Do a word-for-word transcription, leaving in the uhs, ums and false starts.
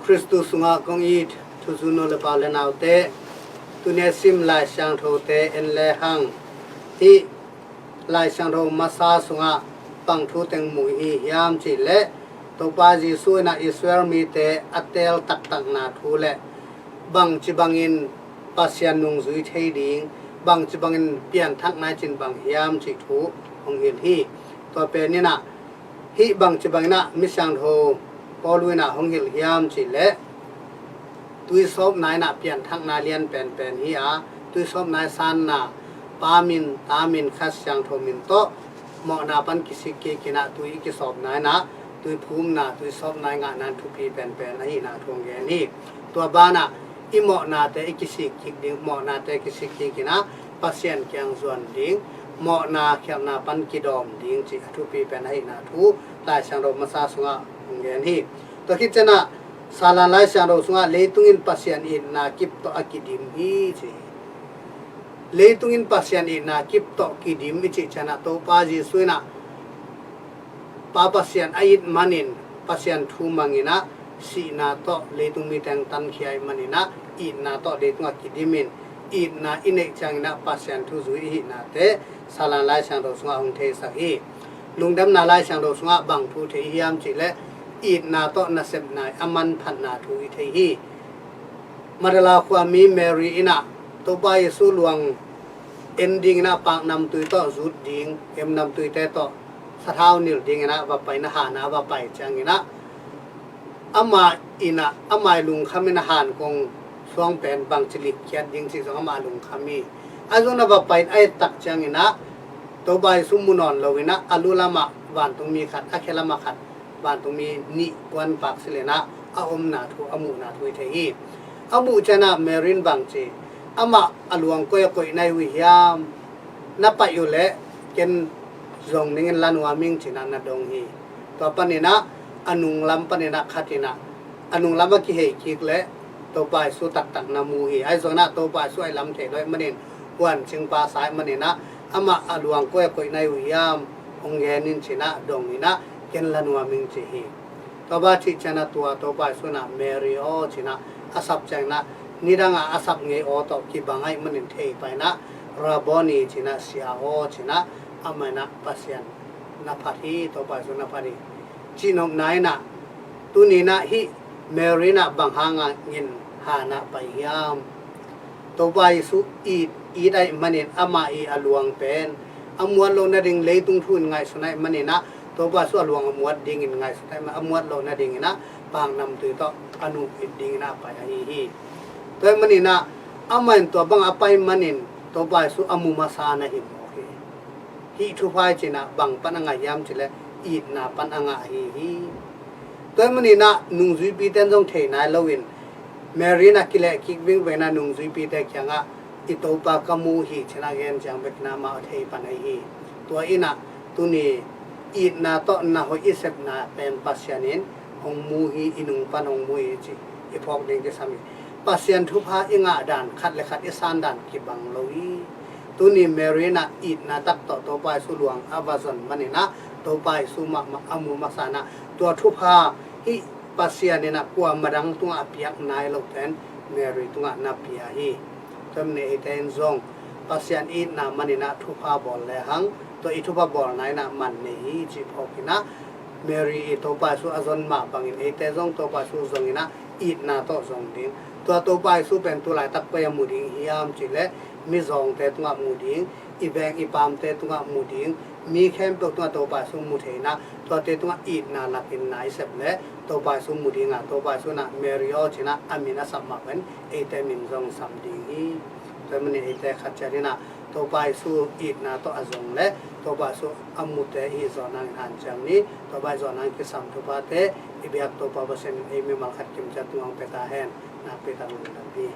Khristu sungah kong it thuzun nu le pa le naute, tuni a sim Lai Siangthote en le hang, hih Lai Siangtho masa sungah bang thu teng mu i hi hiam cih leh, Topa Jesu in ah Israel mite a teel taktakna thu le bangci bangin Pasian nungzui thei ding, bangci bangin pianthakna i cih bang hiam cih thu hong hilh hi. Tua pen in ah hih bangci bangin ah Misiangtho Paul in ah hong hilh hiam cih leh, tuisawpna in ah pianthakna lian penpen hi a, tuisawpna i sanna, Pa min, Ta min, Kha Siangtho min tawh mawhna pan kisik kik in ah tui i kisawpna in ah tuiphumna, tuisawpna i ngahna in thupi penpen ahihna thu hong gen hi. Tua banah i mawhnate i kisik kik ding, mawhnate kisik kik in ah Pasian kiang zuan ding, mawhna khialhna pan kidawm ding cih a thupi pen ahihna thu Lai Siangtho masa sungah hong gen hi. Tua khit ciangin ah Salan Lai Siangtho sungah leitung in Pasian itna kip tawh a kidim hi ci hi. Leitung in Pasian itna kip tawh kidim i cih ciangin ah Topa Jesu in ah Pa Pasian a it manin, Pasian thu mang in ah sihna tawh leitung mite hong tankhia ahih manin ah itna tawh leitung ah kidim in, itna i neih ciangin ah Pasian thu zui i hihnate Salan Lai Siangtho sungah hong theisak hi. Lungdamna Lai Siangtho sungah bang thu thei hiam cih leh, itna tawh nasepna i a manphatna thu i thei hi. Magdala khuami Mary in ah Topa Jesu luang en ding in ah paknamtui tawh zut ding, emnamtuite tawh sathau nilh ding in ah va pai in ah, han ah va pai ciangin ah amah in ah, amah i lungkham in ah han kong suang pen bangci likkhiat ding cih zong amah lungkham hi. A zong in ah va pai in a et tak ciangin ah Topa Jesu mu nawn lo in ah a lu lamah vantungmi khat, a khe lamah khat, vantungmi nih puanpak silh in ah a omna thu, a muhna thu i thei hi. A muh ciangin ah Mary in bang ci, amah a luang koi a koih na hi uh hiam, na paih uh leh ken zong ning in la nuam ing ci in ah na dong hi. Tua panin ah a nunglam panin ah khat in ah a nunglam a kihei kik leh Topa Jesu taktak na mu hi. Ahi zongin ah Topa Jesu a i lam thei lo ahih manin, huan cingpa sa ahih manin ah amah a luang koi a koih na hi uh hiam, hong gen in ci in ah dong in ah ken la nuam ing ci hi. Tua bang cih ciangin ah tua Topa Jesu in ah Mary aw ci in ah a sap ciangin ah nidang a a sap ngei aw tawh kibang ahih manin thei pah in ah Rabboni ci in ah, Sia aw ci in ah, amah in ah Pasian na phat hi, Topa Jesu na phat hi. Cihnopna in ah tuni in ah hih Mary in ah bang hangin han ah pai hiam? Topa Jesu it, it ahih manin amah i a luang pen a muat loh nading leitung thu in ngaihsun ahih manin ah Topa Jesu a luang a muat dingin ngaihsun ahih manin a muat loh nadingin ah paknamtui tawh a nuh it dingin ah a pai ahi hi. Tua ahih manin ah amah in tua bang a pai manin Topa Jesu a mu masa na hi mawk hi. Hih thupha i cih in ah bang pan a ngah hiam cih leh itna pan a ngah ahi hi. Tua ahih manin ah nungzuipite in zong thei nai loin Mary in ah kilehkik vingveng in ah nungzuipite kiangah i Topa ka mu hi ci in ah gen ciang bek in ah amah a thei pan ahi hi. Tua in ah tuni itna tawh na hoih i sepna pen Pasian in hong mu hi, i nung pan hong mu hi cih i phawk ding kisam hi. Pasian thupha i ngah dan, khat le khat i san dan kibang lo hi. Tuni Mary in ah itna tak tawh Topa Jesu luang a va zon manin ah Topa Jesu mahmah a mu masa in ah tua thupha hih Pasian in ah kuamah dang tungah a piak nai lo pen Mary tungah na pia hi. Tua ahih manin eite in zong Pasian itna manin ah thupha bawl le hang, tua i thupha bawlna in ah man nei hi cih phawk in ah, Mary i Topa Jesu a zon mah bangin eite zong Topa Jesu zong in ah itna tawh zong ding. Tua Topa Jesu pen tu laitak koi ah mu ding hiam cih leh mizawngte tungah mu ding, i veng i paamte tungah mu ding, mi khempeuh tungah Topa Jesu mu thei in ah, tuate tungah itna lakin na i sep leh Topa Jesu mu ding a, Topa Jesu in ah Mary aw ci in ah a min a sap mah bangin eite min zong sam ding hi. Tua ahih manin eite khat ciat in ah Topa Jesu itna tawh a zong leh Topa Jesu a mute i hih zawh nangin hanciam ni. Tua bang i zawh nang kisam thuphate i biak Topa Pasian in ei mimal khat kim ciat tungah hong pia ta hen. Nakpi tak lungdam hi.